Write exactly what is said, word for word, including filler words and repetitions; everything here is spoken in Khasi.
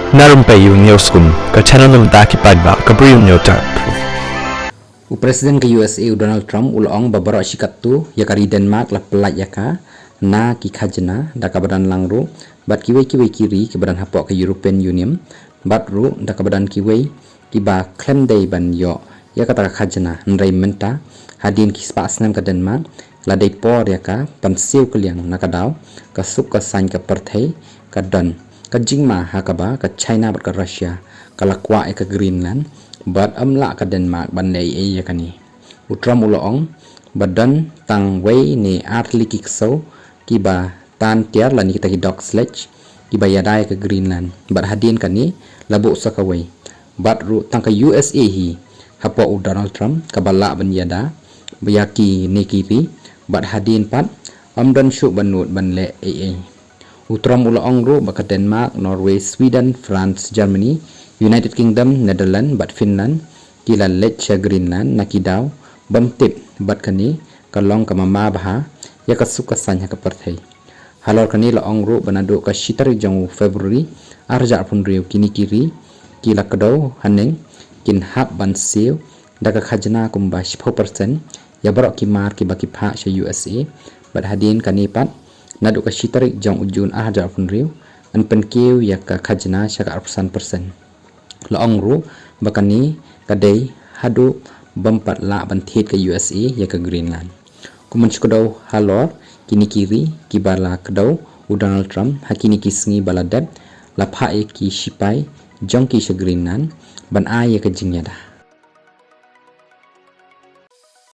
Na Rympei U News Kum, ka channel na bynta ki paidbah ka Bri U News Channel. U President ka U S A u Donald Trump u la ong ba baroh shi katto ïa ka ri Denmark la pyllait ïa ka na ki khajna da kaba don lang ruh bad kiwei kiwei ki ri kiba don hapoh ka European Union, bad ruh da kaba don kiwei kiba khlem dei ban ïoh ïa kata ka khajna. Hynrei mynta, hadien ki spah snem ka Denmark la dei por ïa ka ban siew kylliang na ka daw ka suk ka saiñ ka pyrthei ka don ka jingma ha kaba ka China bad ka Russia ka la kwah ïa ka Greenland, bad ym lah ka Denmark ban leh ei ei ïa kane. U Trump u la ong ba don tang wei ne ar tylli ki ksew kiba tan tiar lane kita ki dog sledge kiba ïada ïa ka Greenland, bad hadien kane la buh sa kawei. Bad ruh tang ka U S A hi hapoh u Donald Trump kaba lah ban ïada ïa kine ki ri, bad hadien pat ym don shuh ban nud ban leh ei ei. U Trump u la ong ruh ba ka Denmark, Norway, Sweden, France, Germany, United Kingdom, Netherlands bad Finland ki la leit sha Greenland na ki daw bym tip, bad kane ka long ka mama bha ïa ka suk ka saiñ ha ka pyrthei. Halor kane la ong ruh ba naduh ka shi tarik jong u February ar hajar arphew hynriew kine ki ri ki la kdew haneng kin hap ban siew da ka khajna kumba shiphew percent ïa baroh ki mar kiba ki phah sha U S A, bad hadien kane pat naduh ka shi tarik jong u June ar hajar arphew hynriew yn pynkiew ïa ka khajna sha ka arphew san percent. La ong ruh ba kane ka dei haduh bym pat lah ban thied ka U S A ïa ka Greenland. Kum ban shu kdew halor kine ki ri kiba la kdew u Donald Trump ha kine ki sngi ba la dep, la phah ïa ki shipai jong ki sha Greenland ban ai ïa ka jingïada.